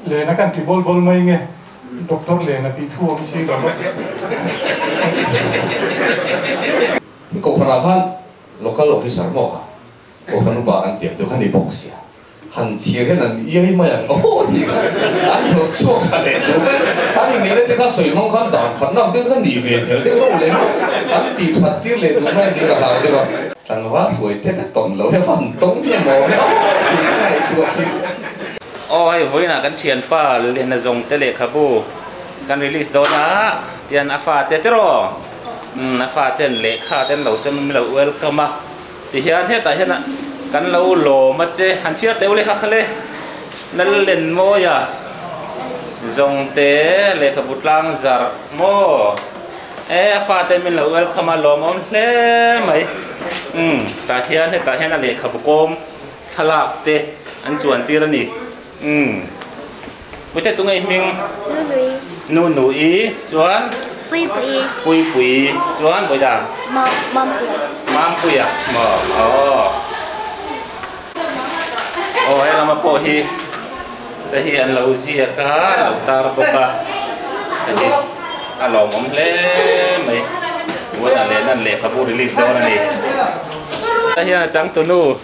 Lena kan ti bawl bawl mai nge Doctor Lena tih thu awm si lo. Hi Kohhranah khan Local Officer maw kha Kohhran upa kan tiam deuh kha ni bawk sia. Han chhir hian an iai mai ang aw tih kha an hlawh chhuak tha leh duh vek. An inneihna te kha sawi hmang khan dan khat nak deuh kha nih ve hmel deuh reuh leh ngawt. An tih that tir leh duh mai a nih ka hlau deuh a. Tlangval hruai te ka tawn lo hian han tawng hian maw he aw tih ka ngaihtuah thin. Aw hei vawiinah kan thianpa Lena Zawngte lehkhabu kan release dawn a tian a fate tiraw umm a faten lehkha te an lo sem lo welcome a. Tihian hetah hian kan lo lawm a che, han chhiar teh u lehkha kha le, Lallenmawia Zawngte lehkhabu tlang zarh maw e a fate min lo welcome a lawmawm hle mai umm tah hian hetah hian a lehkhabu kawm thlalak te an chuan tir a ni umm. Puite tunge i hming? Nunui. Nunui chuan? Puipui. Puipui chuan Bawida? Mampuia. Mampuia maw aw. Aw he lama pawh hi te hi an lo ziak a lo tar bawk a hei a lawmawm hle mai Buana leh nan lehkhabu release dawn a ni. Tah hian a changtunu.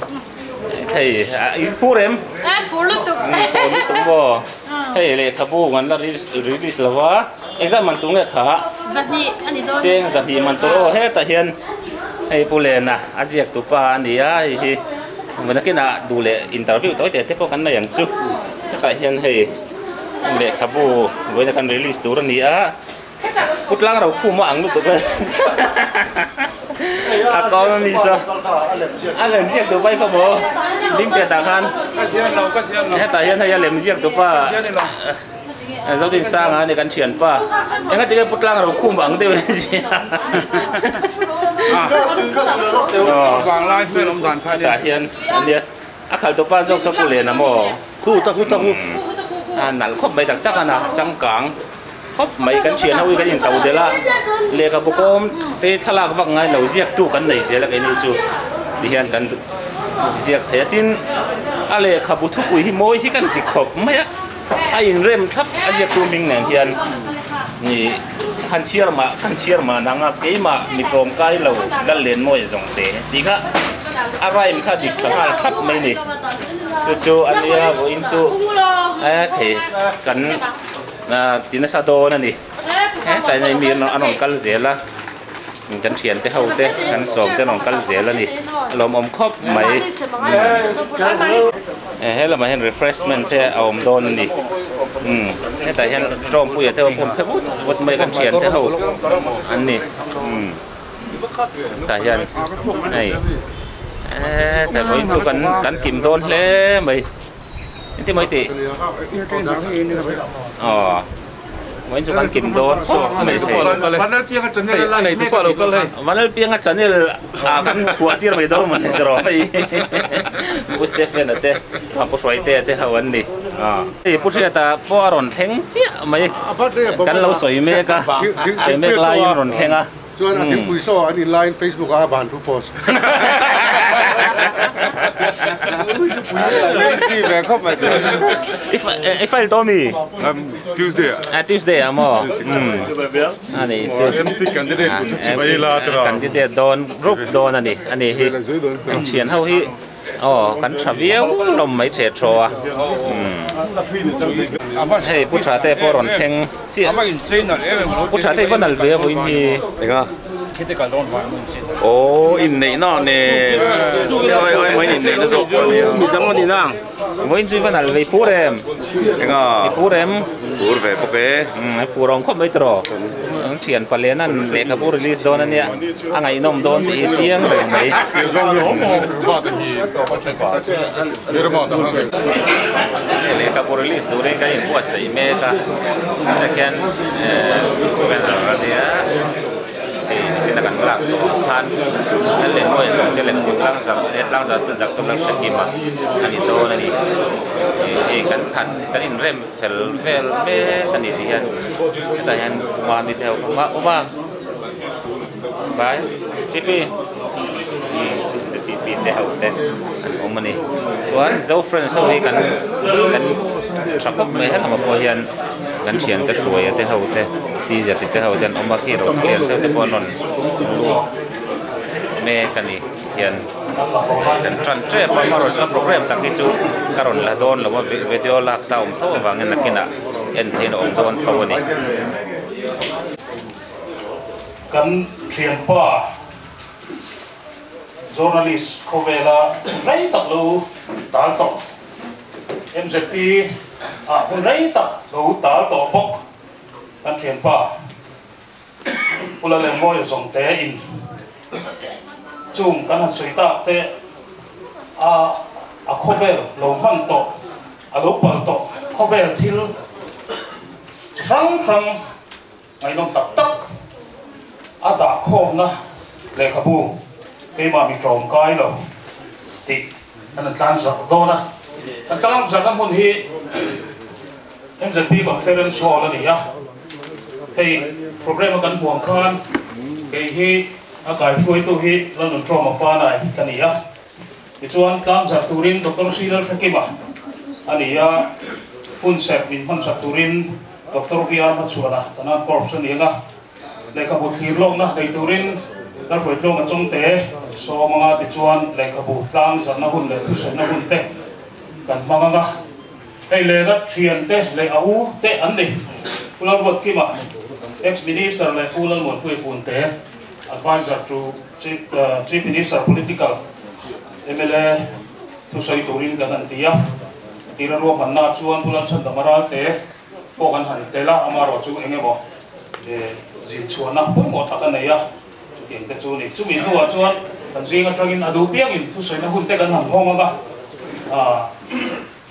Hei i phur em? A phur lutuk. Phur lutuk maw? Hei lehkhabu an la release lo va, exam man tur nge kha? Zahnih a ni dawn. Cheng zahnih man tur aw hetah hian hei Pu Lena a ziak tu pa a ni a hei hi nakinah duh leh interview tawi teh te pawh kan nei ang chu. Hetah hian hei lehkhabu vawiin kan release tur a ni a. Pu tlang ro khum a ang lutuk e. A kawm a mi saw. A lem ziak duh pai saw maw. Ding te tah khan. Hetah hian hei a lem ziak duh pa. Zodin Sanga a ni kan thian pa. Enga tinge Pu tlang ro khum ang deuh e zia. Hetah hian ania a khal duh pa zawk saw Pu Lena maw. A nalh khawp mai tak tak a na changkang. Khawp mai kan thian ho hi kan into delh a, lehkhabu kawm te thlalak vak ngai lo ziak tu kan nei zel a keini chu tihian kan ziak thei a tin a lehkhabu thupui hi mawi hi kan ti khawp mai a, a inrem thlap a ziak tu hming nen hian ih han chhiar mah kan chhiar mah nang a keimah mi tlawmkai lo lal len mawi zawng te tih kha a rhyme kha dik thla nghal thlap mai a ni chu chu a nia vawiin chu e thei kan. Ti nasa dawn a ni. Hetlai hian mi an rawn kal zel a, kan thiante ho te kan sawm te an rawn kal zel a ni. A lawmawm khawp mai. He lamah hian refreshment te a awm dawn a ni. Hetah hian tawngpuia te pawh phe vut vut mai kan thiante ho an ni. Tah hian hei hetah vawiin chu kan kim dawn hle mai. Engtin mai tih? Aw vawiin chu kan kim dawn khawp mai thei. Vanlalpianga channel ah kan chhuah tir mai dawn mawni tiraw hei Pu Stephen-a te Pu Hruaitea te ho an ni. Hei Pu Hriata pawh a rawn thleng chiah mai kan lo sawi mek a sawi mek laiin a rawn thleng a. Chuan a thingpui saw an in laiin Facebook ah a ban thu post. Lazy ve khawp mai tih. I file tawh mi? Tuesday ah. Tuesday ah maw? Ani chu. MP candidate ku chu chibai la tira. Candidate dawn group dawn ani ani hi. An thian ho hi Aw kan tha viau hlawm mai the thaw a hei pu tha te pawh rawn thleng chiah pu tha te hi va nal ve a vawiin hi enga aw inneihna nen ai ai mai inneihna zawk pawh ania midang a ni na vawiin chu i va nal ve i phur em enga i phur em phur ve bawk e a phur awm khawp mai tawh ang thian palian an lehkhabu release dawn ania. A ngaihnawm dawn tih hi chiang reng mai. Lehkhabu release turin kan inbuatsaih mek a, hetah khian banner a nia, hei nichina kan lak tawh ang khan kan leh hnuai zawng te leh kut tlangzarh he tlangzarh chu zak tawk lam hrekim a a ni dawn a ni. Hei kan khat kan inrem fel vel mek a ni tih hian hetah hian Umami te ho kha Uma. Bye. TP. TP. te ho te an awm a ni chuan zo friends ho hi kan kan tha khawp mai helamah pawh hian kan thiante hruaia te ho te teacher te ho te an awm a khi ro lian deuh te pawh an rawn lut mek a ni hian kan tan tep a amaherawhchu a program tak hi chu ka rawn la dawn lo a video lak sa awm tho avangin nakinah en theihin a awm dawn tho a ni. Kan thianpa journalist khawvela rei tak lo tal tawh MZP ah hun rei tak lo tal tawh bawk kan thianpa Pu Lalengmawia zawngte in chung kan han sawi tak te a a khawvel lo hman tawh a lo pal tawh khawvel thil chi hrang hrang ngaihnawm tak tak a dah khawmna lehkhabu keimah mi tlawmkai lo tih kan han tlan zarh dawn a. Kan tlan zarhna hmun hi MZP Conference Hall a ni a, hei programme a kan hmuh ang khan kei hi a kaihruaitu hi Lalnunṭawma Fanai ka ni a, tichuan tlang zarh turin Doctor C Lalhrekima a ni a, hun serh min hman sak turin Doctor VR Hmachhuana Kanan Corps a ni ang a, lehkhabu thlir lawkna nei turin Lalhruaitlawma Chawngte kan sawm ang a, tichuan lehkhabu tlang zarhna hun leh thusaina hun te kan hmang ang a. Hei lehna thiante leh a u te an ni. Pu Lalruatkima, Ex-Minister leh Pu Lalmuanpuia Punte, Adviser to Chief Minister Political, mla thusawi turin kan han ti a. Tira ruahmanna chuan Pu Lalchhandama Ralte pawh kan han tel a, amaherawh chu eng emaw zinchhuahna pawimawh tak a nei a, chutiang te chu a ni. Chumi hnuah chuan kan zing atangin a duh piangin thusawina hun te kan han hawng ang a.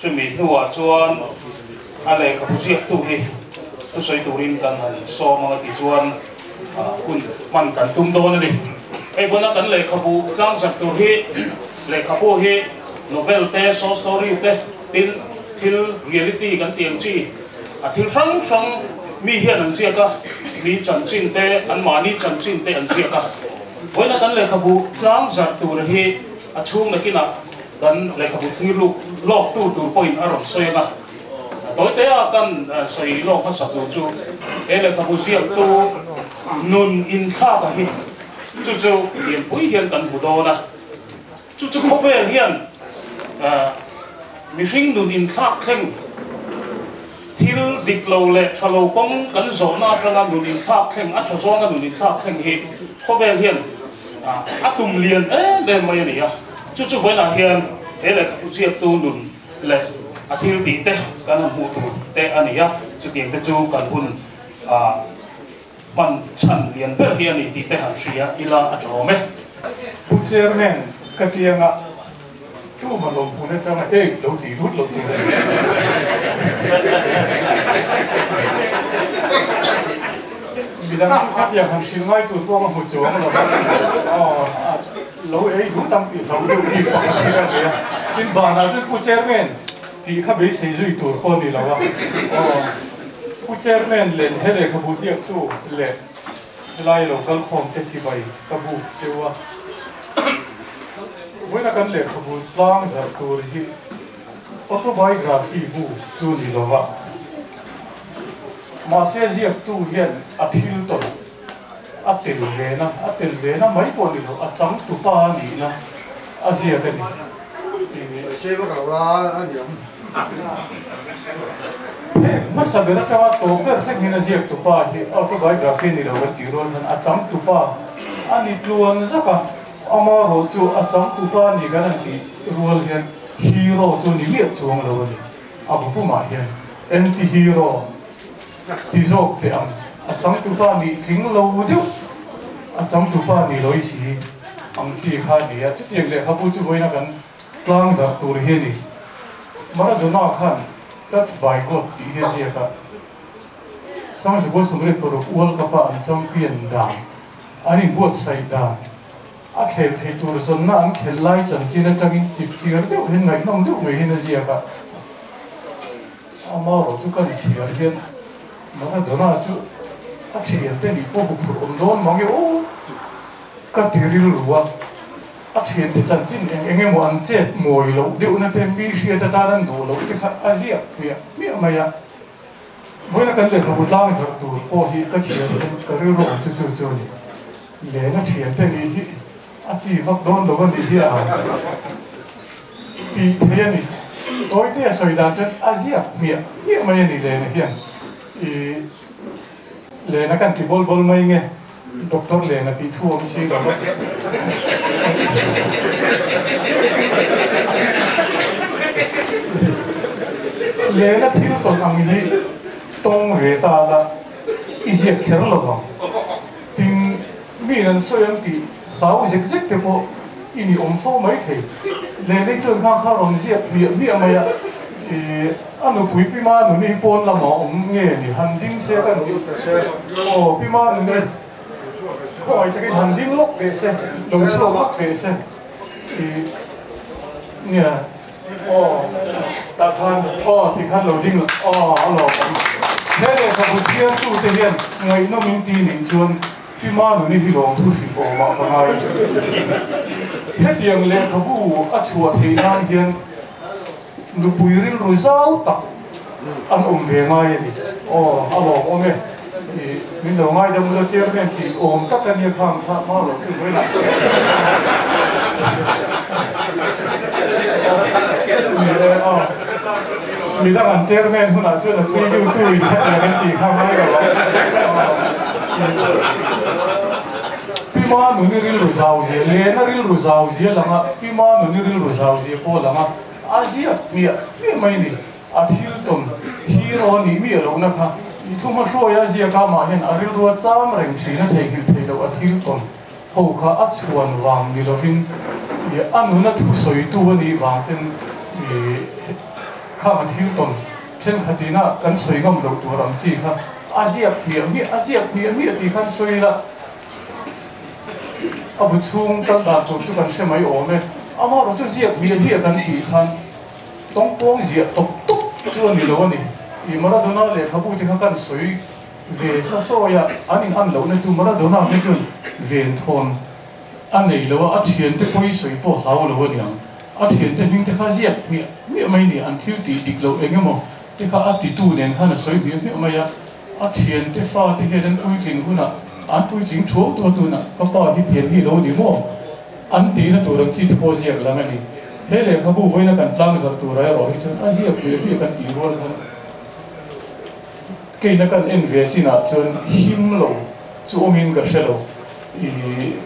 Chumi hnuah chuan a lehkhabu ziaktu hi thusawi turin kan han sawm ang a tih chuan hun hman kan tum dawn a ni. Hei vuna kan lehkhabu tlangzarh tur hi lehkhabu hi novel te, short story te, tin thil reality kan tih ang chi a thil hrang hrang mi hian an ziak a, mi chanchin te, anmahni chanchin te an ziak a. Vawiina kan lehkhabu tlangzarh tur hi a chhung nakinah Kan lehkhabu thlir luk lawk tu tur pawhin a rawn sawi ang a, tawite a kan sawi lawk hmasa tur chu he lehkhabu ziaktu nun inthlak a hi chu chu lianpui hian kan hmu dawn a, chu chu khawvel hian mihring nun inthlak thleng thil dik lo leh tha lo kawng kan zawhna atanga nun inthlak thleng a tha zawnga nun inthlak thleng hi khawvel hian a tum lian em em mai a ni a. Chu chu vawiinah hian he lehkhabu ziaktu nun leh a thil tih te kan han hmuh tur te a ni a, chutiang te chu kan hun hman chhan lian ber hi a ni tih te han hria ila a tha awm e. Pu Chairman, ka tianga tuma lo hmun atanga ek lo tih lut lo tur a ni. Midang chu khatiang han hrilh ngai tur pawh ka hmu chuang lo a. Lo ei duh tam tih hlauh deuh bik pakhat hi ka nei a, tin banah chuan Pu Chairman tih kha beisei zui tur pawh a ni lo a, aw Pu Chairman leh he lehkhabu ziaktu leh helai lo kal khawm te chibai ka buk cheu a, vawiina kan lehkhabu tlang zarh tur hi autobiography bu chu ni lo va, mahse ziaktu hian a thil tawlh. A tel vena, a tel vena mai pawh ni lo, a changtupa a nihna a ziak a ni. Heng hmasa ber atanga tawp ber thleng hian a ziaktupa hi autobiography a ni lo kan tih rual hian a changtupa a ni tluan zak a, amaherawh chu a changtupa a ni kan han tih rual hian hero chu ni miah chuang lo a ni. A bu pumah hian anti-hero. Ti zawk teh ang, a changtupa nih tling lo deuh, a changtupa nih lo i si ang chi kha a ni a, chutiang lehkhabu chu vawiina kan tlang zarh tur hi a ni. Maradona khan Touch by God tih hi a ziak a, Sangzibua Sumrit paruk World Cup a an champion dan, an inbuatsaih dan, a khel thei tur zawnna an khelh lai chanchin atangin chip chiar deuh hian ngaihnawm deuh mai hian a ziak a. Amaherawh chu kan chhiar hian Maradona chu a thiante nih pawh huphurh awm dawn mang e aw ka ti rilru a. A thiante chanchin eng eng emaw an chet mawi loh deuhna te mi hriat atan an duh loh te kha a ziak hmiah hmiah mai a. Vawiina kan lehkhabu tlang zarh tur pawh hi ka chhiar hian ka rilru awm chu chu chu a ni. Lena thiante nih hi a chi vak dawn lo a nih hi a tih thei a ni. Tawite a sawi dan chuan a ziak hmiah hmiah mai a ni Lena hian. Ih Lena kan ti bawl bawl mai nge Doctor Lena tih thu awm si lo va. Lena thil tawn ang hi tawng ve ta la i ziak kher lo vang. Tin, mi an sawi ang tih hlau zek zek te pawh i ni awm fo mai thei. Lena hi chuan khang kha rawn ziak hmiah hmiah mai a, ih a nupui Pi Manuni hi pawn lamah awm nge ni han ding se ka ni. Aw Pi Manuni khawngaih takin han ding lawk teh se, lo chhuak lawk teh se ih nia aw tah khan aw ti khan lo ding aw a lawm awm. He lehkhabu chhiartute hian ngaihnawm in ti nih chuan Pi Manuni hi lawmthu hrilh awmah ka ngai. Hetiang lehkhabu a chhuah theih nan hian nupui rilru zau tak an awm ve ngai a ni. Aw, a lawmawm e. Ih, min lo ngaidam ula Chairman tih awm tak a nia khang kha hma lo chu vawilah. Ni e, aw. Midang an Chairman hunah chuan a preview tu in hetiang an tih kha ngai lo ang. Pi Manuni rilru zau zia, Lena rilru zau zia lang a, Pi Manuni rilru zau zia pawh lang a, a ziak hmiah hmiah mai ni. A thil tawn hero a nih miah lohna kha i thuma hruaia ziak a mah hian a rilrua cham reng thin a theihnghilh theih loh a thil tawn ho kha a chhuan vang ni lovin i a nuna thusawitu a nih vang ten i khang a thil tawn thenkhatina kan sawi ngam loh tur ang chi kha a ziak hmiah hmiah a ziak hmiah hmiah tih khan sawi ila a bu chhung kal dan tur chu kan hre mai awm e. Amaherawh chu ziak hmiah hmiah kan tih khan Tawngpawng ziah tawp tawp chu a ni lo a ni. I Maradona lehkhabu te kha kan sawi ve sa sawi a, an in an lohna chu Maradona te chuan venthawn a nei lo a, a thiante pawi sawi pawh hlau lo a niang. A thiante hming te kha ziak hmiah hmiah mai ni, an thil tih dik loh eng emaw te kha a titu nen khan a sawi hmiah hmiah mai a. A thiante fa te hian an puitling hunah an puitling thuau tuah tunah ka pa hi pian hi lo ni maw? An tihna tur ang chi te pawh ziak lang a ni. He lehkhabu vawiina kan tlang zar turah erawh hi chuan a ziak hmiah hmiah kan tih rual khan keina kan en ve chinah chuan him lo chu awmin ka hre lo. Ih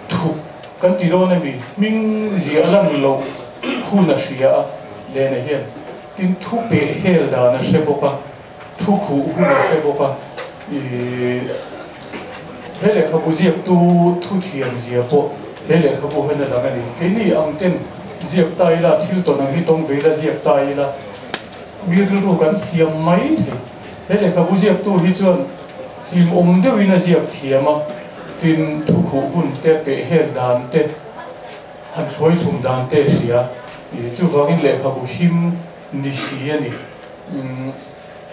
thup kan ti dawn a mi? Hming ziah lan loh hun a hria a Lena hian. Tin thu peh hel dan a hre bawk a, thu khuh hun a hre bawk a. Ih he lehkhabu ziaktu thu thiam zia pawh he lehkhabu hian a lang a ni. Keini ang ten ziak ta ila, thil tawn ang hi tawng ve ila ziak ta ila, mi rilru kan thiam mai thei. He lehkhabu ziaktu hi chuan hlimawm deuhin a ziak thiam a, tin thu khuh hun te, peh hel dan te, han hruai thlum dan te hria. Ih chuvangin lehkhabu him ni si a ni.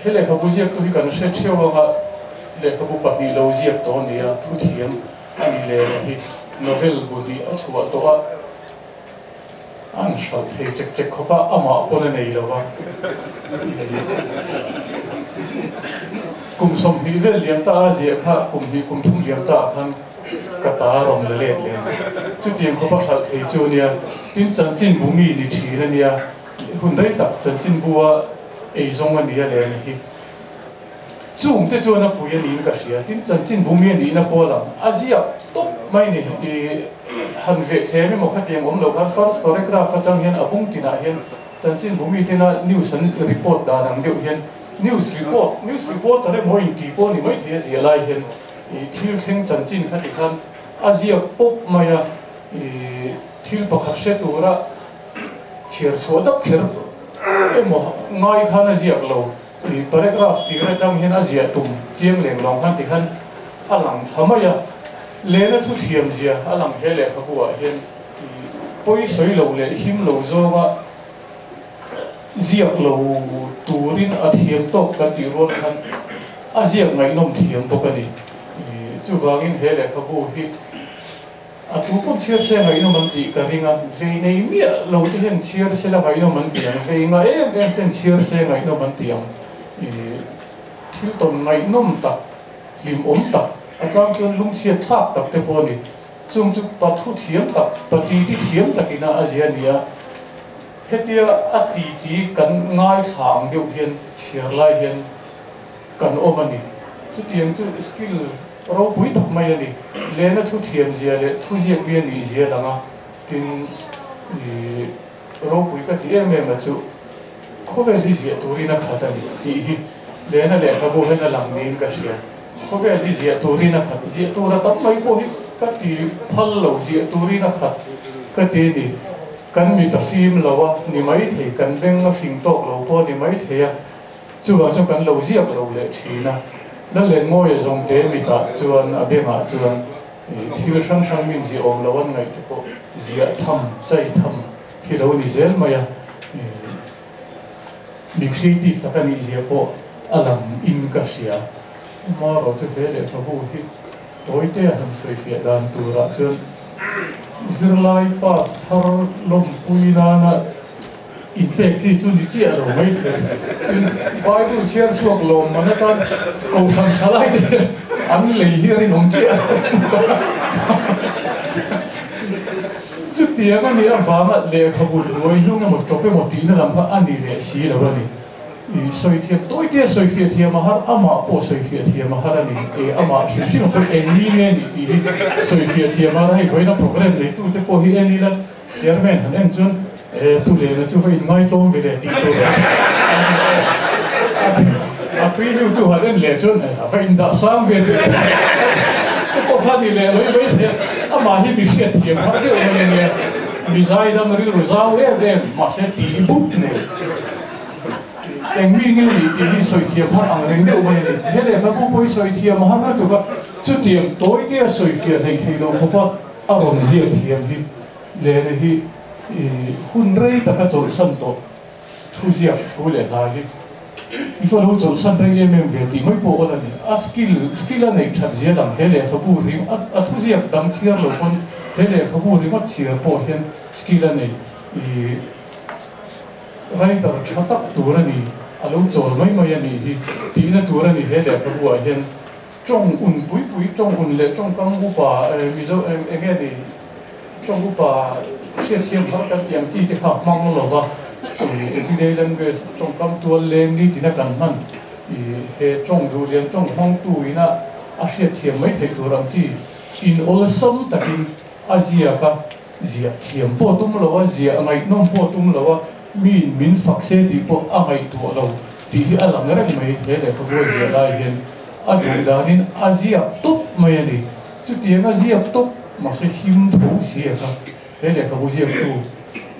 He lehkhabu ziaktu hi kan hre theuh anga lehkhabu pahnih lo ziak tawh a ni a, thuthiam a ni leh a hi novel bu hnih a chhuah tawh a, an hralh thei chek chek khawp a, amah pawn a nei lo va. Kum 20 vel liam ta a ziah kha kum hnih kum thum liam ta ah khan ka ta rawn la let leh chutiang khawp a hralh thei chu a nia, tin chanchinbu mi ni thin a nia. Hun rei tak chanchinbua ei zawng a ni a leh hi. Chung te chuan a pui a niin ka hria. Tin, chanchinbu mi a nihna pawh lang a ziak tawp mai ni. I han veh thlem emaw khatiang awm lo khan first paragraph atang hian a bung tinah hian chanchinbu mi tena news an report dan ang deuh hian news report, news reporter emaw intih pawh ni maithei a ziah lai hian i thil thleng chanchin kha ti khan a ziak pawp mai a. I thil pakhat hre tura Chhiar chhuah dap kher emaw ngai khan a ziak lo i paragraph tir atang hian a ziah tum chiang leng lawng khan tikhan a lang thla mai a, lehna thu thiam zia a lang he lehkhabu ah hian i pawi sawi lo leh him lo zawnga ziak lo turin a thiam tawk kan tih rual khan a ziak ngaihnawm thiam bawk a ni. I chuvangin he lehkhabu hi. A tu pawn chhiar se ngaihnawm an tih ka ring a, vei nei miah lo te hian chhiar se la ngaihnawm an ti ang, vei ngah em em ten chhiar se ngaihnawm an ti ang. Ih, thil tawn ngaihnawm tak, hlimawm tak, a chang chuan lungchhiat thlak tak te pawh a ni. Chung chu pathu thiam tak, patiti thiam takina a zia a ni a. Hetia a titi kan ngaithla ang deuh hian chhiar lai hian kan awm a ni. Chutiang chu skill ropui tak mai a ni. Lena thu thiam zia leh thu ziak mi a nih zia lang a, tin i ropui ka ti em em a chu khawvel hi ziah turin a khat a ni tih hi Lena lehkhabu hian a lang niin ka hria. Khawvel hi ziah turin a khat, ziah tur a tam mai pawh hi ka ti phal lo, ziah turin a khat ka ti a ni. Kan mit a fim lo a ni maithei, kan beng a fing tawk lo pawh a ni maithei a, chuvang chuan kan lo ziak lo leh thin a. Lalengmawia zawngte mitah chuan a bengah chuan thil hrang hrang min ziah awm lo an ngaih te pawh ziah tham, chai tham hi lo ni zel mai a. Mi creative tak a nih zia pawh a lang in ka hria. Amaherawh chu he lehkhabu hi tawite a han sawifiah dan turah chuan zirlai pass thar lawmpui nana inpek chi chu ni chiah lo mai thei. Tin, Bible chhiar chhuak lawm man atan kohhran tha lai te hian an lei hi a rinawm chiah lo. Chutiang a nih avanga lehkhabu hnuai hnung emaw tawp emaw tihna lam kha a ni leh si lo a ni. I sawi thiam tawi te a sawi fiah thiam a har, amah pawh sawi fiah thiam a har a ni. E amah hrim hrim a pawh eng mi nge nih tih hi sawi fiah thiam a har a, hei vawiina programme neitute pawh hi en ila chairman han en chuan e tu lehna chu va inngai tlawm ve leh tih tur a a preview tu han en leh chuan a va indah sang ve tih te pawh kha ni leh lawih mai thei a, amah hi mi hriat thiam har deuh mai a nia, mi zaidam rilru zau em em mahse tih but nei. Eng mi nge nih tih hi sawi thiam har ang reng deuh mai a ni. He lehkhabu pawh hi sawi thiam a har lutuk a, chutiang tawi te a sawi fiah hlei thei lo khawp a, a rawn ziak thiam hi Lene hi hun rei taka chawlhsan tawh thu ziak thu leh hla hi i fa lo chawlhsan rei em em ve tih mai pawh awl a ni. A skill skill a neih that zia lang he lehkhabu ring a thu ziak dang chhiar lo pawn he lehkhabu ringawt chhiar pawh hian skill a nei i Writer tha tak tur a ni, a lo chawl mai mai a nih hi tihna tur a ni he lehkhabu ah hian tawng un pui pui, tawng un leh tawngkam upa Mizo eng nge ni tawng upa hriatthiam har kan tih ang chi te kha hmang lo va, everyday language tawngkam tual leng ni tina kan hman he tawng duhlian tawng hmangtu ina a hriatthiam mai theih tur ang chi in awlsam takin a ziak a. Ziah thiam pawh tum lo a, ziah ngaihnawm pawh tum lo a, miin min fak se tih pawh a ngaihtuah lo tih hi a lang reng mai. He lehkhabu a ziah lai hian a duh danin a ziak tawp mai a ni. Chutiang a ziak tawp mahse him tho si a kha he lehkhabu ziaktu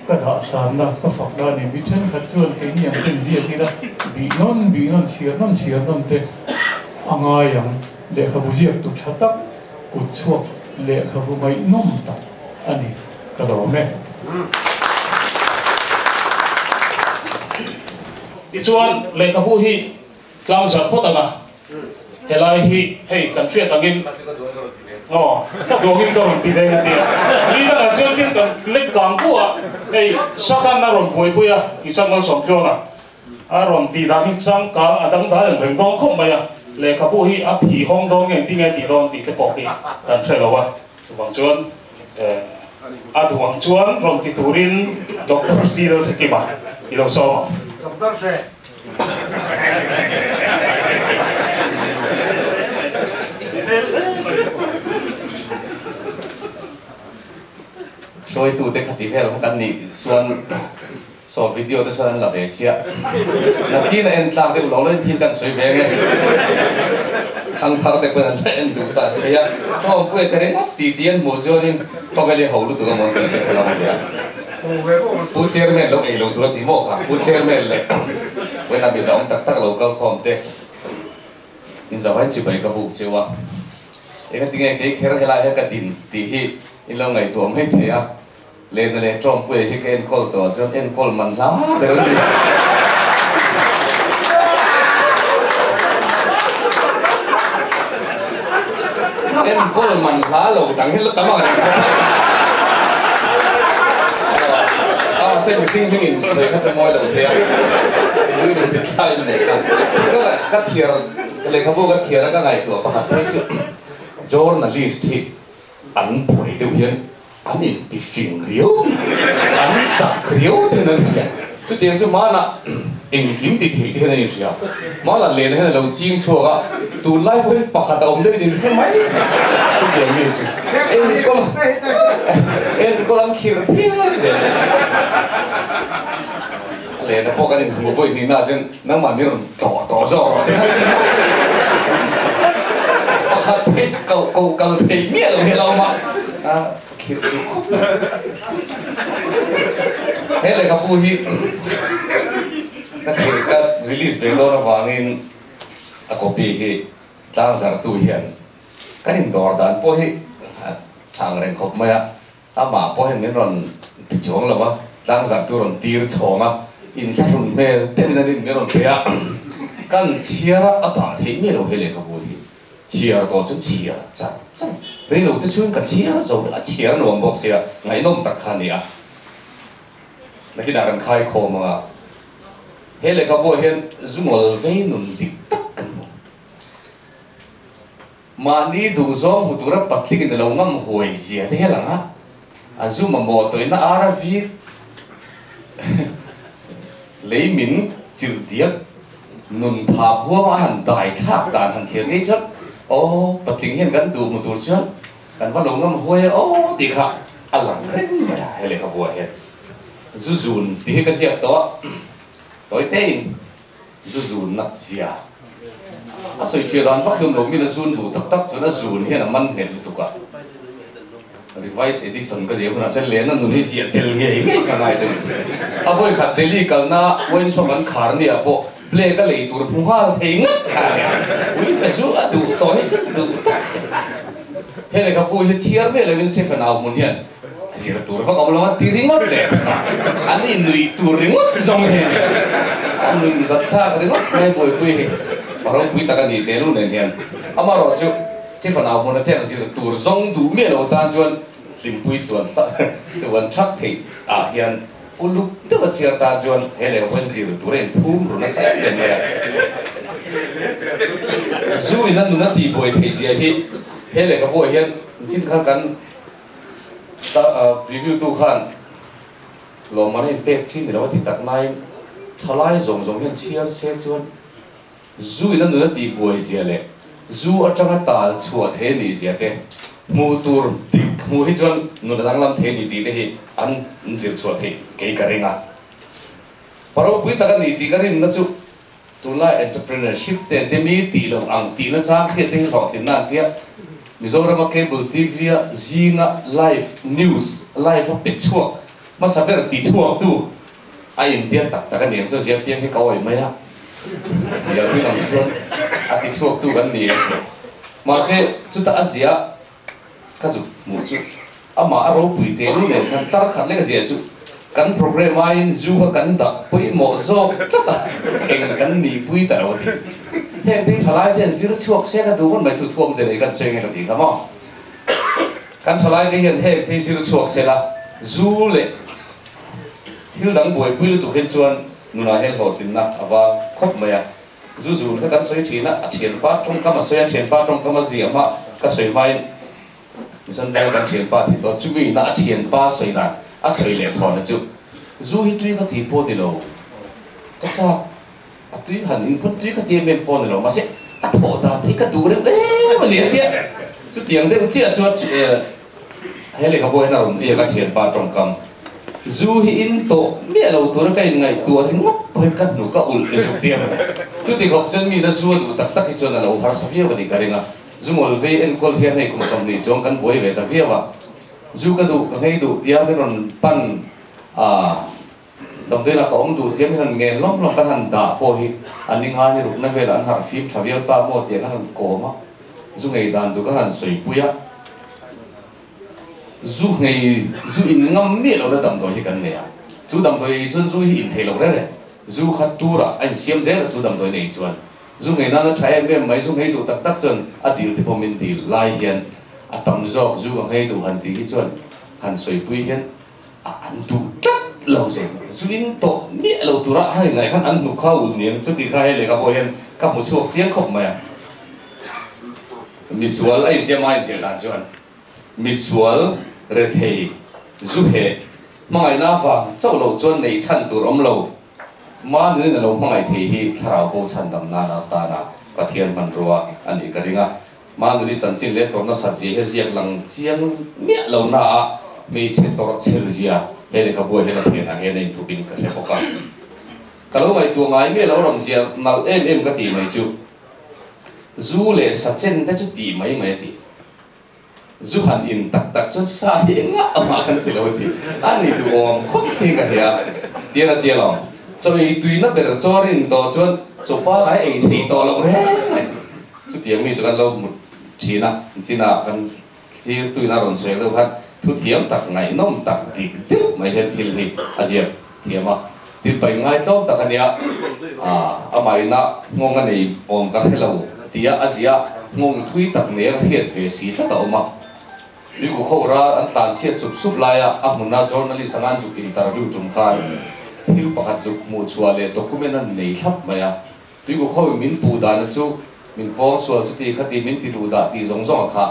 ka dah sanna ka fak na a ni. Mi thenkhat chuan keini ang ten ziak ila bih nawn bih nawn chhiar nawn chhiar nawn te a ngai ang. Lehkhabu ziaktu tha tak kut chhuak lehkhabu ngaihnawm tak a ni ka lawm e. Tichuan lehkhabu hi tlang zar phawt ang a, helai hi hei kan hriat angin aw ka duangin ka rawn ti reng a tia, ni dangah chuan thil kan lek kang kuah a, hei Satan a rawn buaipui a, Isaac Malsawmtluang a. A rawn tih dan hi changkang a dangdai ang reng dawn khawp mai a, lehkhabu hi a phih hawng dawn nge engtin nge tih dawn tih te pawh hi kan hre lo a, chuvang chuan a duh ang chuan rawn ti turin Doctor Cyril Hrekima i lo sawm ang. Doctor Hre. Hruaitute khati vel kha kan nih chuan Saw video te chuan an la ve chiah. Nakin a en tlak deuh lo lo in thil kan sawi ve nge. Thangthar te pawn an la en duh ta thei a. Tawngpuia te ringawt tih tih an hmuh chuanin khawvel hi ho lutuk amaw tih te kha lo nia. Pu Chairman lo ei lo tur a ti maw kha. Pu Chairman leh Wena miza awm tak tak lo kal khawm te in zavain chibai ka buk cheu a. Engatinge kei kher helai hian ka din tih hi in lo ngaihtuah mai thei a. Lehna leh Tawngpuia hi ka enkawl tawh chuan enkawl man hla ber a ni. Enkawl man hla lo dang hi la tam ang reng khawp a. Mahse mihring hmingin sawi kha chu mawi lo thei a, inui leh mitthla in neih kha. Ka ka chhiar lehkhabu ka chhiar a ka ngaihtuah pakhat phei chu journalist hi an buai deuh hian an inti fing riau, an chak riau te hian an hria. Chutiang chu hmanah engkim ti thei te hian an inhria. Hmanah lehna hian a lo ching chhuak a, tunlai pawhin pakhat a awm deuhin inhre mai thei. Chutiang mi chu enkawl enkawl an khir phian zel. Lehna pawh kan inhmu vawi hnihna ah chuan nangmah min rawn tlawh tawh zawk rawh ti khan pakhat phei chu koh koh kal thei miah lo hi a lo awm a, a khirh duh khawp mai. He lehkhabu hi ka thil ka release ve dawn avangin a copy hi tlangzartu hian kan indawr dan pawh hi a tha ang reng khawp mai a. Amah pawh hian min rawn ti chuang lo a, tlangzarh chu rawn tir chhawng a, inthlahrun hmel deuhin a rin min rawn pe a, kan chhiar a, a dah theih miah lo he lehkhabu hi. Chhiar tawh chuan chhiar char char, rei lo te chhungin ka chhiar zo vek a, chhiar nuam bawk sia, ngaihnawm tak kha a ni a. Nakinah kan khaikhawm ang a, he lehkhabuah hian zungawl vei nun dik tak kan hmu. Mahni duhzawng hmu tura patling in a lo ngam huai zia te hi a lang a, a zu mamawh tawina ar a vir lei min chilh diak nun tha huama a han dai thlak dan han chhiar ngei chuan aw patling hian kan duh hmu tur chuan kan va lo ngam huai a aw tih kha a lang reng mai a he lehkhabuah hian zu zun tih hi ka ziak tawh a tawi tein Zu zun nat zia a sawi fiah dan vak hian lo min a zun duh tak tak chuan a zun hian a man nghet lutuk a. Revised edition ka ziah hunah chuan Lena nun hi ziah tel ngei ngei ka ngai deuh thin. A vawi khat Delhi kalna wine shop an khar nia pawh play ka lei tur hmu nghal thei ngat kha a nia. Ui pe zu a duh tawh hi chuan duh tak he lehkhabu hi chhiar miah loin Stephen au hmun hian Zir tur vak awm lo a ti ringawt leh bawk a, an innuih tur ringawt zawng hi a ni. A nuih zat thlak ringawt mai buaipui hi a ropui tak a ni teh lu nen hian. Amaherawh chu Stephen au hmun a te ang zir tur zawng duh miah lo tan chuan hlimpui chuan tluan thak theih ah hian uluk deuh a chhiar tan chuan he lehkhabu hian zir tur a inphum ru nasa em em mai a. Zu in a nun a tihbuai theih zia hi he lehkhabu ah hian chin khan kan Review tu khan lawmman a inpek chi ni lo a ti tak nain thalai zawng zawng hian chhiar se chuan zu in a nun a tih buai zia leh zu atanga tal chhuah thei a nih zia te hmuh tur dik hmuh hi chuan nun a danglam thei a ni tih te hi an zir chhuah theih kei ka ring a. Pa ropui tak a ni tih ka rinna chu Tunlai entrepreneurship te demi tih loh ang tihna chang hriat te hi hlawhtlinna an tia. Mizorama Cable TV a zinga live news live a pe chhuak hmasa ber ti chhuak tu a intia tak tak a ni ang chu zia piang hi ka awih mai a. Ti ang thil ang chuan a ti chhuak tu kan ni ang tih. Mahse chutah a zia ka zuk hmuh chu amah a ropui teh lu nen khan tlar khat lek a zia chu kan program aiin zu kha kan dah pawimawh zawk tlat a, eng kan nihpui ta lo a ti. Heng thil thalai te hian zir chhuak se ka duh ngawt mai chu thuam che nei kan sawi nge ka tih kha maw. Kan thalai te hian heng thil zir chhuak se la zu leh thil dang buaipui lutuk hian chuan nunah hian hlawhtlinna a vang khawp mai a. Zu zun kha kan sawi thin a, a thianpa tawngkam a sawi a, thianpa tawngkam a ziah hma ka sawi hmain Mizoram kan thianpa a thi tawh, chumi ina a thianpa sawi dan a sawi leh chhawn na chu zu hi tui ka ti pawh ni lo, ka chak a tui han in phawt tui ka ti em em pawh ni lo, mahse a thawh dan te hi ka duh reuh em a ni a tia, chutiang deuh chiah chuan He lehkhabu hian a rawn ziak a thianpa tawngkam zu hi in tawh miah lo tura ka inngaihtuah ringawt pawhin ka hnu ka ulh zuk diam a ni. Chuti khawp chuan mina zu a duh tak tak hi chuan a lo harsa viau a nih ka ring a, zu ngawl vei enkawl hian hei kum 20 chuang kan buai ve ta viau a, zu ka duh ka nghei duh tia min rawn pan a, damdawiinah ka awm duh tia min rawn ngen lawm lawm kan han dah pawh hi a ni ngai ni rukna velah an harh fim tha viau ta maw tia kan han kawm a. Zu ngei dan chu ka han sawi pui a, zu ngei, zu in ngam miah lohna damdawi hi kan nei a, chu damdawi ei chuan zu hi in thei lo reng reng, zu kha turah a insiam zel a chu damdawi nei chuan zu ngei nana tha em em mai, zu ngei duh tak tak chuan a dil te pawh min dil lai hian. A tam zawk zu ka nghei duh han tih hi chuan han sawipui hian a an duh tlat lo zel. Zu in tawh miah lo tura han ingaih khan an hnu kha ul niang chu tih kha he lehkha pawh hian ka hmu chhuak chiang khawp mai a. Misual a intiam a inziah dan chuan misual rethei zu heh hmangaihna avang chauh loh chuan neih chhan tur awm lo. Mahni na lo hmangaih thei hi thlarau bo chhandam nan atana Pathian hmanrua a nih ka ring a. Mahni chanchin leh tawrh nasat zia hi ziak lang chiang miah lo na a hmeichhe tawrh chhel zia he lehkhabu ah hian a thianah hian a inthup in ka hre bawk a. Ka lo ngaihtuah ngai miah lo rawn zia nalh em em ka tih mai chu zu leh sa chen te chu tih mai mai a ti. Zu han in tak tak chuan sa hi engah amah kan ti lo a ti. A ni duhawm khawp hi ka hria. Tian a ti alawm. Chaw ei tuina ber chaw rin tawh chuan chaw pangai ei thei tawh loh reng reng. Chutiang mi chu kan lo hmu thin a, chinah kan thlir tuina rawn sawi deuh khan thu thiam tak ngaihnawm tak dik deuh mai hian thil hi a ziak thiam a. Tin paih ngaitlawm tak a nia, amah ina nghawng a nei awm ka hre lo tia a ziah nghawng thui tak nei a ka hriat ve si tlat a awm a. Tuiku khawra an tlan chhiat sup sup laia a hmuna journalist anga an zuk interview tum khan thil pakhat zuk hmuh chhuah leh document an nei thlap mai a. Tuiku khawin min puh dana chu min pawng sual chuti khati min ti duh dah tih zawng zawng a kha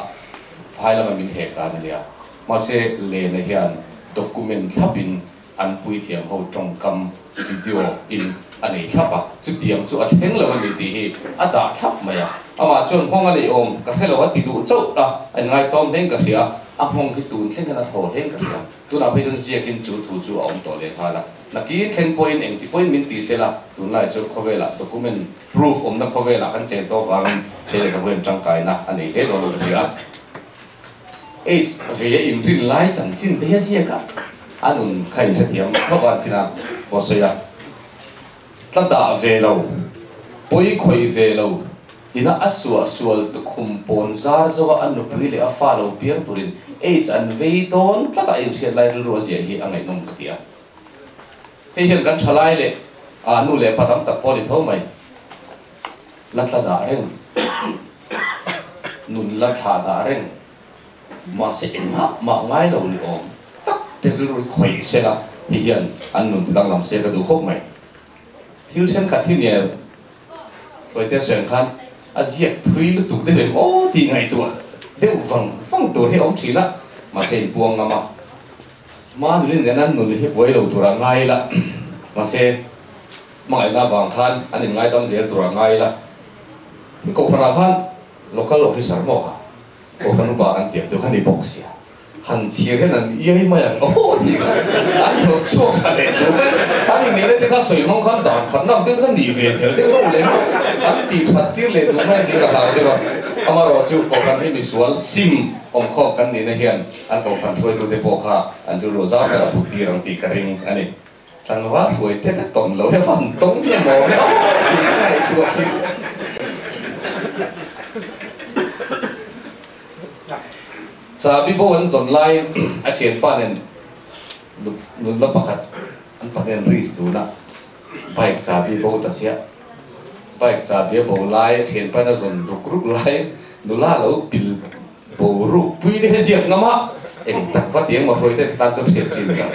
phai lama min hek dan a nia. Mahse Lena hian document thlapin An puithiam ho tawngkam video in a nei thlap a, chutiang chu a thleng lo a ni tih hi a dah thlap mai a. Amah chuan nghawng a nei awm ka hre lo a ti duh chauh a, a inngaithlawm hlein ka hria a, a nghawng hi tun thleng hian a thaw hlein ka hria. Tunah phei chuan ziakin chu thu chu a awm tawh leh nghal a, nakin thleng pawhin engti pawhin min ti sela, tunlai chuan khawvelah document proof awmna khawvelah kan chen tawh vangin he lehkhabu hian tangkaina a nei hle dawn lo ka hria a. Aids ve a inrin lai chanchin te hi a ziak a, a nun kha inhrethiam khawp a chin a pawh sawi a, tla dah ve lo, pawi khawih ve lo, ina a suah sual tukhum pawn zar zo a a nupui leh a fa lo piang turin Aids an vei dawn tlat a inhriat lai rilru a ziah hi a ngaihnawm ka ti a. Hei hian kan thalai leh a nu leh pa tam tak pawh a ni tho mai, la tla dah reng. Nun la thlah dah reng. Mahse engah mah ngai lo ni awm tak te rilru hi khawih sela hei hian an nun ti danglam se ka duh khawp mai. Thil thenkhat hi nia Hruaite sawi ang khan a ziak thui lutuk deuh em aw tih ngaihtuah deuh vang vang tur hi a awm thin a, mahse inpuang ngam a. Mahni nen an nun hi buai lo tur a ngai ila, mahse hmangaihna avang khan an inngaidam zel tur a ngai ila. Hi kohhranah khan local officer maw kha kohhran upa kan tiam deuh kha ni bawk sia han chhir hian an iai mai ang aw tih kha an hlawh chhuak tha leh duh mai an inneihna te kha sawi hmang khan dan khat nak deuh kha nih ve hmel deuh reuh leh ngawt an tih that tir leh duh mai tih ka hlau deuh a amaherawh chu kohhran hi misual sim awmkhawm kan nihna hian an kohhran hruaitute pawh kha an rilru zau ber a put tir ang tih ka ring a ni. Tlangval hruai te ka tawn lo he van tawng hi a maw he aw tih ka ngaihtuah thin. Chabi bo an zawn laiin a thianpa nen nunna pakhat an pahnih an risk dun a, bike chabi bo ta sia. Bike chabi a bo lai a thianpa in a zawn ruk ruk laiin nula lo pil Boruak pui te hi ziak ngam a, eng tak va tiang maw hruai te tan chuan hriat chin lo.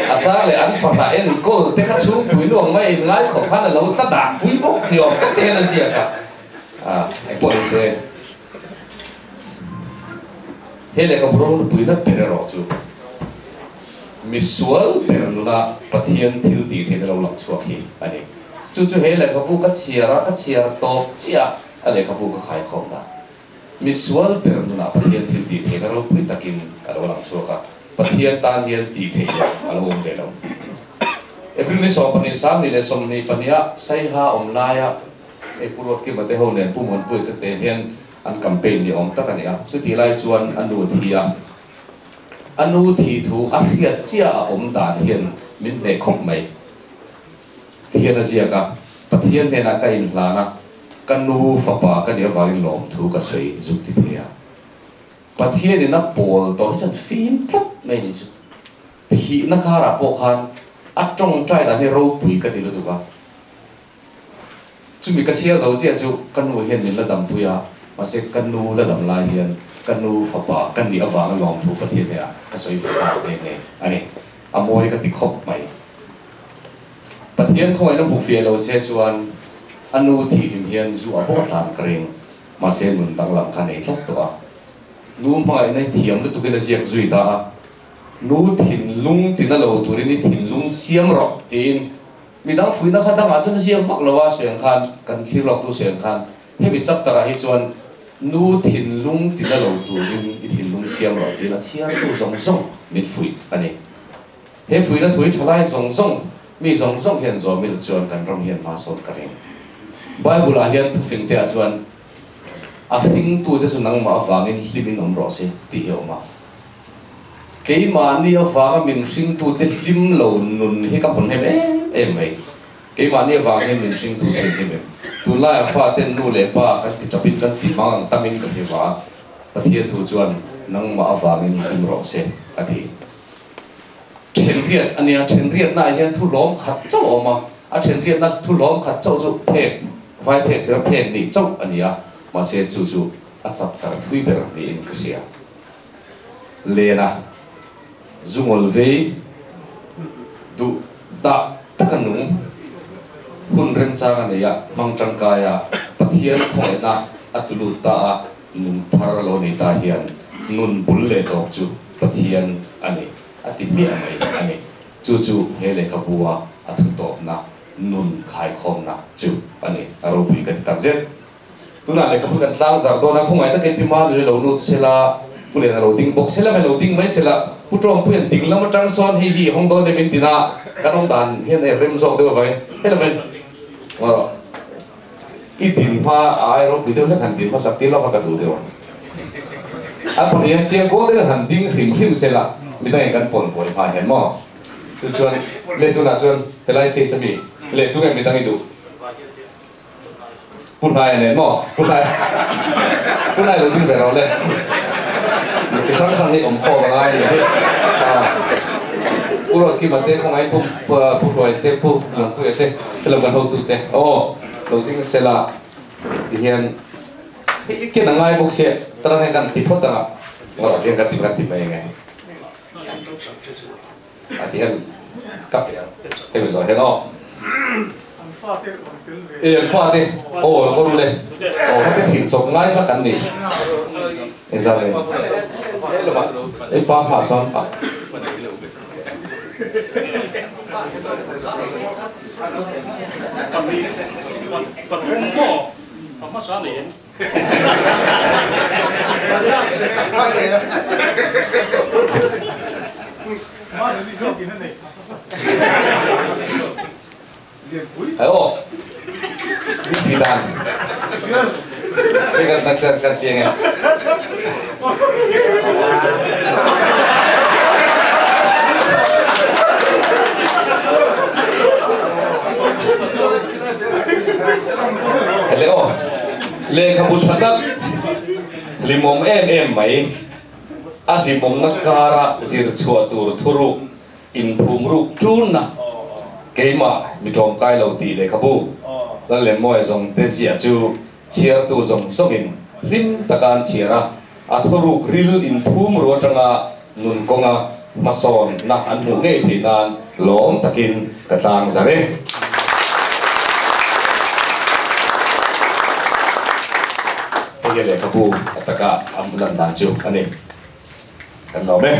A chang leh an fahrah enkawl te kha chhungpui nuam mai in ngai khawp khan a lo tla dah pui bawk ni awm tak te hian a ziak a, ah engpawh ni se he lehkhabu rawng nupui na ber erawh chu misual ber nuna Pathian thil tih theihna lo lang chhuak hi a ni. Chu chu he lehkhabu ka chhiar a, ka chhiar tawp chiah a. A lehkhabu ka khaikhawm ta. Misual ber nunah Pathian thil tih theihna ropui takin a lo lang chhuak a, Pathian tan hian tih theih loh a lo awm ve lo. April ni 12 22 ah Saiha awm laia hei Pu Ruatkima te ho nen Pu Muanpuia te te hian an campaign ni awm tak a ni a, chutih lai chuan a nu thi a, a nu thih thu a hriat chiah a awm dan hian min hneh khawp mai. Thian a ziak a, Pathian hnenah ka inhlan a, ka nu fapa ka nih avangin lawmthu ka sawi zuk ti thei a. Pathianin a pawl tawh hi chuan fim tlat mai a nih chu. Thihna karah pawh khan a tawngtai dan hi ropui ka ti lutuk a. Chumi ka chhiar zo chiah chu ka nu hian min la dampui a, mahse ka nu la dam lai hian Ka nu fapa ka nih avanga lawmthu Pathian hnenah ka sawi ve ta nghe nghe a ni. A mawi ka ti khawp mai. Pathian khawngaihna hmuh fiah lo se chuan a nu thihlim hian zu a bawk tlan ka ring. Mahse nun danglam kha nei tlat tawh a. Nu hmangaihna hi thiam lutukin a ziak zui ta a. Nu thinlung tina lo turin i thinlung siam rawh tiin midang fuihna kha dangah chuan a ziak vak lo a, sawi ang khan kan thlir lawktu sawi ang khan hemi chapter ah hi chuan nu thinlung tina lo turin i thinlung siam rawh tiin a chhiartu zawng zawng min fuih a ni. He fuihna thui thalai zawng zawng, mi zawng zawng hian zawm ila chuan kan ram hian hma sawn ka ring. Bible ah hian thufing te ah chuan a hringtu te chu nangmah avangin hlimin awm rawh se tih hi a awm a. Keimahni avanga min hringtute hlim lo nun hi ka hawn hnem em em mai. Keimahni avang hian min hringtu te an hlim em? Tunlaiah faten nu leh pa kan ti tapin kan ti hmang ang tamin ka hre va a, Pathian thu chuan nangmah avangin hlim rawh se a ti. Thenriat a nia, thenriatnaah hian thu hlawm khat chauh a awm a, a thenriatna thu hlawm khat chauh chu phek, vai phek sira phek nih chauh a ni a, mahse chu chu a chapter thui ber niin ka hria. Lena zungawl vei duh dah taka nung hun remchang a nei a, hmang tangkai a, Pathian khawngaihna a tlu lut ta a, nun thar lo nei ta hian nun bul leh tawp chu Pathian a ni a ti hmiah mai a ni. Chu chu he lehkhabu a a thutawpna nun khaikhawmna chu a ni. A ropui ka ti takzet. Tunah lehkhabu kan tlang zar dawn a, khawngaih takin Pi Madri lo lut sela, Pu Liana lo ding bawk sela, lo ding mai sela, Pu Tawngpuia'n ding lam atang sawn hei hi hawng dawn em in tina kan awm dan hian hei rem zawk deuh avangin hei lam in ngaw rawh i din hma a ai ropui deuh hlek han din hmasak tir lawk a ka duh deuh a, an pahnih hian chiang kual deuhin han ding hrim hrim sela midangin kan pawn buai hma hian maw chu chuan leh tunah chuan helai stage ami leh tunge midang i duh. Pu Hnaia nen maw? Pu Hnaia Pu Hnaia lo ding ve lo le. Mi chi hrang hrang hi awm khawm a ngai a ni hi. Pu Ruatkima te khawngaih Pu Pu Hruaia te Pu Lawmpuia te helo kan hotu te aw lo ding sela tihian hei i ken a ngai bawk sia tarang hian kan ti phawt ang a ngaw hian kan ti kan ti mai ang e a ti hian ka pe ang hemi zawh hian aw e an fate aw lo kawr ule aw hate hrilh chawp ngai kha kan ni e zalen e pa hma sawn pa Pathum maw a hmasa nei em? Ai aw mi ti dan hei kan kan kan ti ange Hele aw lehkhabu tha tak hlimawm em em mai a hlimawmna kara zir chhuah tur thuruk inphum ruk ṭunna keimah mi ṭawmkai lo tih lehkhabu Lallemmawi zawng te ziah chu chhiartu zawng zawngin hlim taka an chhiar a, a thuruk ril inphum ru aṭanga nun kawnga hmasawnna an hmuh ngei theih nan lawm takin ka tlang zar e. Hei hi lehkhabu a taka an lan dan chu a ni. Kan lawm e.